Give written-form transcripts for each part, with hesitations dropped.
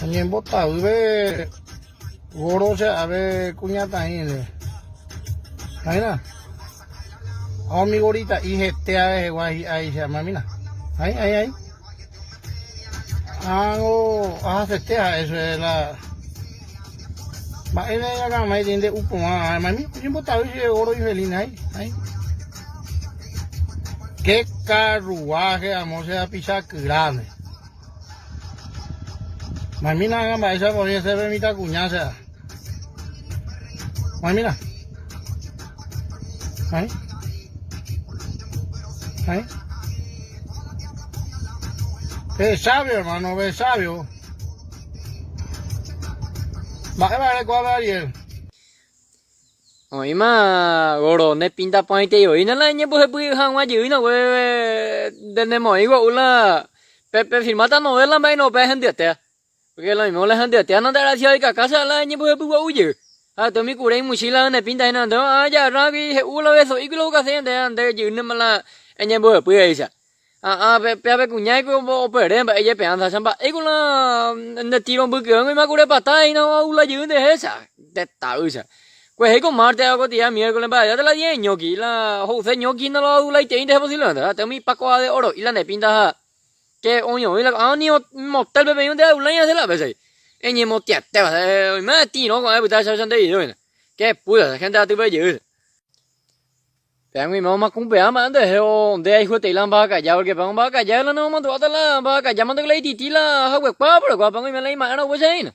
Oñembotavýpe Goro che ave kuñataĩre. Aína. Ha umi gorita'i hete ave hegua hi'ái che amamína. Aĩ, aĩ, aĩ. Ángo ahasete ha'e che la mba'ére ñakãmái nde upu'ã mami oñembotavy che goro infeliz aĩ, aĩ. Qué carruaje amo che apicha kyráne. Mamína ág̃a mba'éichapa oĩ hese pe mitãkuña che ha. Mamína. Ahí. Ahí. Ve sabio, hermano, ve sabio. Mba'épa erekuaa pe Ariel? Oĩma goro ne pinta porãitei oĩna la eñembohepy hag̃ua jeýna upe nde nemoĩ gua'u la pe firmáta novela mba'e no pe hendyetéa. Porque lo mismo la hendyetéa nande arasia oikaka che la eñembohepy gua'u jey. Ha umi kure imuchíla ne pinta hína nde ah jarrãgui he'u la beso'ígui la okase nde nde jeýnema la eñembohepy he'ícha. Ah ah péa pe kuña opere mba'e jepe'ánta cha mba'éiko la nde tiro mbykyvéngo yma kure pata hína oaula jey nde hecha nde ta'ýcha. Kuehéiko martes ha kotĩa miércoles mba'e te la diez ñoqui la ho'use ñoqui hína la oaulaitei nde posiblemente ha umi pakoa de oro'i la nde pinta ha ke oĩ oĩ la ko'ág̃a ni motel-pe peĩ nde aulái asy la péicha eñemotĩetéva oime tĩrõ ko'ã epyta cha nde video hína ke puta gente atýpe jey. Peag̃uima omakumbe'a mba'e nderehe o nde aihũetei la mba'akaya, porque peag̃ua mba'akaya la nemomandu'áta la mba'akaya mante la ititi la haguekua, pero kua peag̃uima la ima'erã upéicha hína.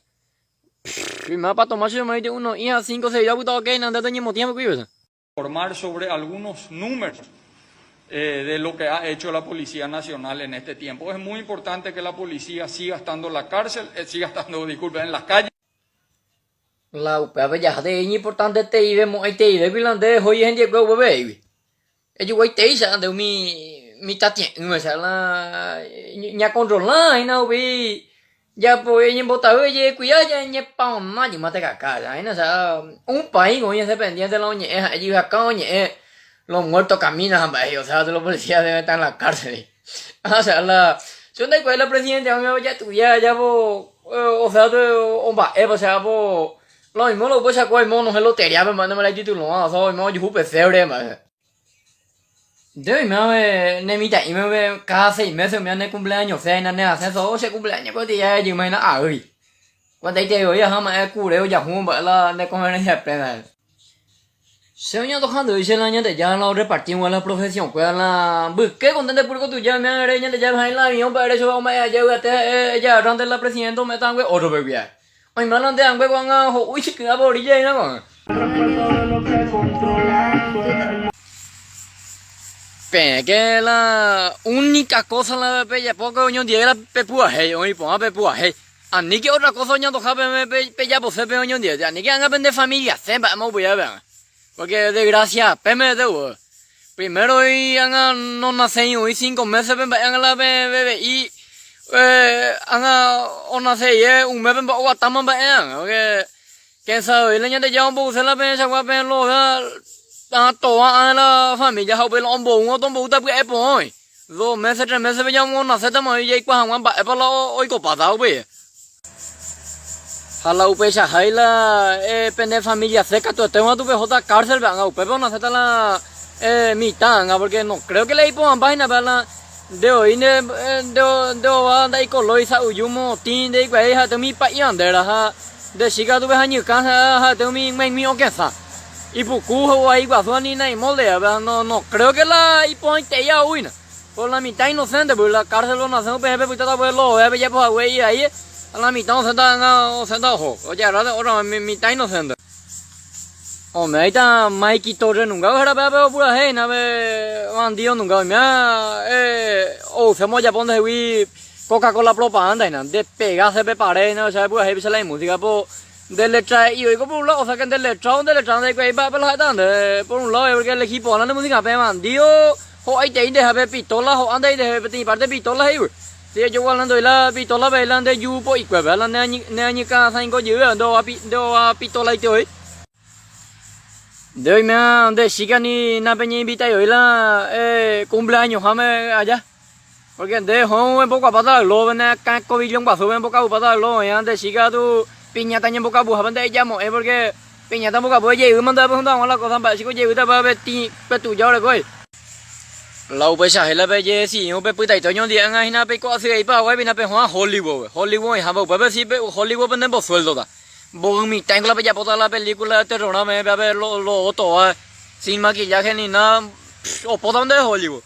Yma pa toma che omoĩte uno i ha cinco seis apyta ok nande toñemotĩ ha pekuive. Informar sobre algunos números de lo que ha hecho la Policía Nacional en este tiempo. Es muy importante que la policía siga estando en la cárcel, siga estando, disculpen, en las calles. La upévape jaháta iñimportanteteíve mo'ãiteivégui la nde ehói hendiekue upépe he'ígui. Ejoguaiteicha nde umi mitãtie'ỹme che la ñakontrola hína upéi japoi eñembotavy ejekuia ñañepaona jyma tekaka hína che un país oĩ hese pendiente la oñe'ẽ ha'e jyhaka oñe'ẽ los muertos caminan ha mba'e he'i osea los policías deben estar en la cárcel he'i. Osea la che ndaikuaái la presidente oĩva ojestudia ajávo osea omba'épa osea po lo mismo lo upéicha ko oime onohẽ lotería-pe mba'e ndéma la ititulorã osea oime ojuhu pe febre mba'e. Nde oime ave ne mitã'íme ave cada seis meses umi ne cumpleaños hína ne asẽ soo che cumpleaños ko día jeyma hína áy. Kuantaite voi aha ma'ẽ kure ojahu mba'e la ne conferencia de prensa. Che oñanduha ndéve che la Ñandejára la orreparti g̃uarã la profesión kuéra la mbyke contente público tuja umi ere Ñandejára ha'e la avión pe ere chupe ome'ẽ aja yvate ha'e ejagarra nde la presidente ome'ẽta angue ótrope guive. Oime la nde angue ko'ág̃a ho'u ichiky'a pe orilla hína ko'ág̃a. Peẽ ke la única cosa la pejapo ko oñondive la pepurahéi, oĩ porã pepurahéi. Aníke ótra kósa oñanduha peẽme pejapose peẽ oñondive, aníke ág̃a pende familiase mba'éma upéicha peẽme, pórke desgrasia pemete upéva. Primero oĩ ág̃a nonaséi oĩ cinco mésepe mba'e ág̃a la peẽ bebe'i ág̃a onase rire un mépe mba'e oguatáma mba'e ág̃a, pórke quién sabe voi la Ñandejára ombouse la peẽchagua peẽ lo toa ág̃a la familia ha upéi la omboúva tomboúta pya'e porã oĩ. Dos mése, tres mésepe ñamonasétama oĩ jaikuaa hag̃ua mba'épa la oikopáta upéi. Ha la upeichahái la pene familiase katuete g̃uarã pehóta kárselpe ág̃a upépe onaséta la mitã ág̃a pórke no kréo ke la iporãmba hína péva la nde voi nde ova ndaikolói sa'yju motĩ ndeikuaái ha'ete umi pa'i vandéra ha nde chíka katu pehañykã ha'ete umi g̃uaig̃ui okẽsã. Ipuku ha guasu ani naimolde ha no no creo que la iporãitei aúina. Por la mitã inocente pues la cárcel onase upe pepytáta pues lo vea pejapo hague ivai ha la mitã osẽta ág̃a osẽta oho. Ojagarráta otra mitã inocente. Ome'ẽita Maiky Torre nunga héra péva pe opurahéi hína pe bandido nunga oiméva ouséma ojapo ndehegui Coca Cola propaganda hína. Nde pegase pe pared hína ohecha purahéi péicha la imúsica po Nde letra he'i oiko por un lado, o sea que nde letra o nde letra ndaikuaái mba'épa la ha'éta nde por un lado porque el equipo la nde música pe bandido ho'aitei nde pe pistola ho'a ndei nde peteĩ parte pistola he'ígui. Si ejogua la ndoi la pistola pe la nde ju po'ikuépe la ne añykãsãingo jey nde ova nde ova pistola ite voi. Nde oiméva nde chica ni napeñeinvitái voi la cumpleaños háme aja. Porque nde hũ embokuapáta la globo ne akã kovillón guasúpe embokavupáta la globo oĩva nde chíka katu piñata ñembokavuhápe nde ejamo'ẽ porque piñata mbokapu ejeýma nde apyhundu hag̃ua la cosa mba'e chíko ojevýta pe tĩ pe tuja orekói. La upeichahe la pejedecidiõ upe pytaite oñondive ág̃a hína peiko asy'ei Paraguáipe hína pehõva Hollywood-pe. Hollywood oĩhápe upépe si pe Hollywood-pe nembosuéldota. Mboy mitãiko la pejapóta la película de terror-rã peẽ péape lo otova sin maquillaje ni nada opóta ndéve Hollywood.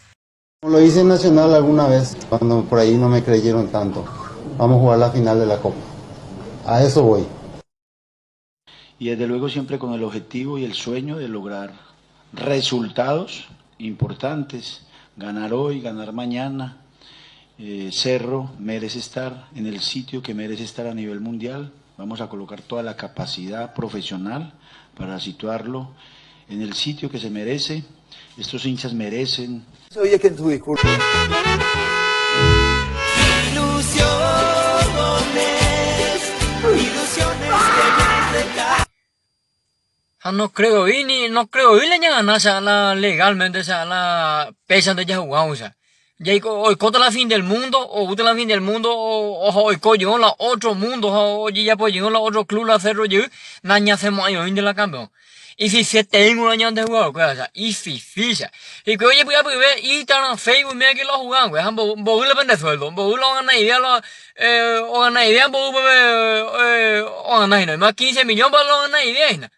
Como lo hice en Nacional alguna vez, cuando por ahí no me creyeron tanto, vamos a jugar la final de la Copa. A eso voy. Y desde luego siempre con el objetivo y el sueño de lograr resultados importantes, ganar hoy, ganar mañana. Eh, Cerro merece estar en el sitio que merece estar a nivel mundial. Vamos a colocar toda la capacidad profesional para situarlo en el sitio que se merece. Estos hinchas merecen. Oye, que en tu discurso. Ha no creoi ni no creoi la ñagana cha la legalmente cha la péichante jahugávo cha. Jaiko oikóta la fin del mundo oúta la fin del mundo ha oiko jey la otro mundo ha ojejapo jey la otro club la cerro jey nañasẽmo'ãi oĩnte la campeón. Ififieteíngo la ñande jugadorkuéra cha, ififícha. Hikuái ojepy'apyve itarã Facebook mía que la ohugahague ha mbovy la pende sueldo, mbovy la ogana idea la ogana idea mbovy peve ogana hína, yma quince millón pa la ogana idea hína.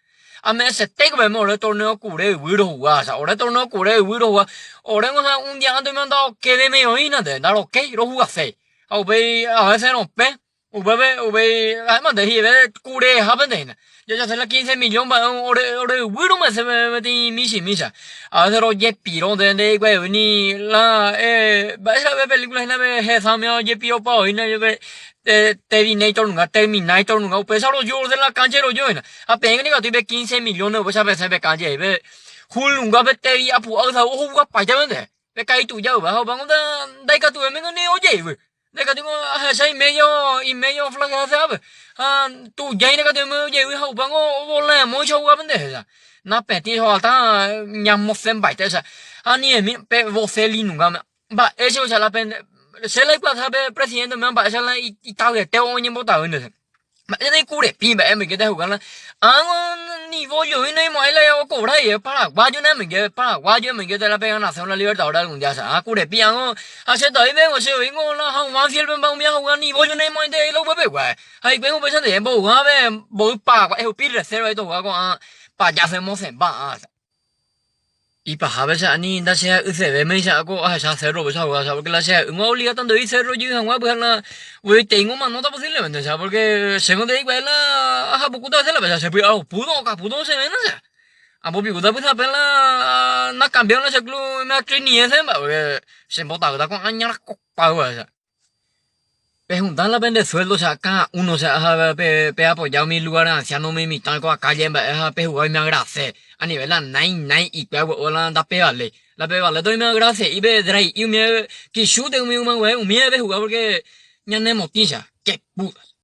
Ame'ẽsetéiko peẽme ore torneo kure yvy rohugua, cha ore torneo kure yvy rohugua, oréngo ha un día antes oime ndaokevéme oĩnante, ndarokéi rohugase. Ha upéi a veces ropẽ, upépe upéi ha'émante hi'eve kurehápente hína. Jajase la quince millón mba'e ore ore yvy romesẽ peteĩ michĩmi cha. A veces rojepiro nde ndeikuaái ni la mba'éicha pe película hína pe hesa umi ojepiropa oĩna jepe Terminator nunga, Terminator nunga, upéicha roju orde la cancha roju hína. Ha peẽ nikatu pe quince millones upéicha pesẽ pe cancha pe Hulk nunga pe tevi apu'a ysaú ohugapaite pende. Pe ka'i tuja yva ha opángo ndaikatuvéi ni ojeivy. Ndaikatúi ahecha imedio imedio flaqueasehápe. Ha tuja ndaikatuvéi ojeivy ha upévango ovoleamóicha ohuga pende hecha. Napetĩ ho'áta ñamosẽmbaite hecha. Ha ni pe Boselli nunga mba'éicha ohecha la pende che la aikuaaha pe presidente umíva mba'éicha la itavyete oñembotavýnte che. Mba'éicha ikurepi mba'e omoingéta jugar la ág̃a ni bollo'i naimo'ãi la okovra rire paraguayo namoinge paraguayo omoingéta la pe ganación la libertadores algún día ha kurepi ág̃a ha che tavy vengo che oĩngo la Banfield-pe mba'e umi ajuga ni bollo naimo'ãinte la upepegua ha hikuái upéichante mboyhápe mboy paraguay ehupi reserva tojuga ko'ã payaso emosẽmba ág̃a. Ipahápe che ani ndacheha'ysevémaicha ko ahecha cerro-pe che ajuga porque la cheha'ýma obligáta ndoi cerro jey hag̃ua pyha la voiteíngo omanóta posiblemente che porque chéngo ndaikuaái la ahapukúta vece la pe che py'aropúta okapúta osẽvéna che ambopikúta pyhape la nakambiáva la che club me atriniése mba'e porque chembotavýta ko'ã ñarakokuágui che. Pehunta la pende sueldo, osea cada uno, osea ha pe apoya umi lugar anciano umi mitã oikóva calle mba'e ha pehuga oime agrace a nivel la nái nái ikuéra gue'u la ndapevale la pevale toime agrace'i pe drai'i umi kichúte umi ymaguare umíva pehuga porque ñanemotĩcha, que putas.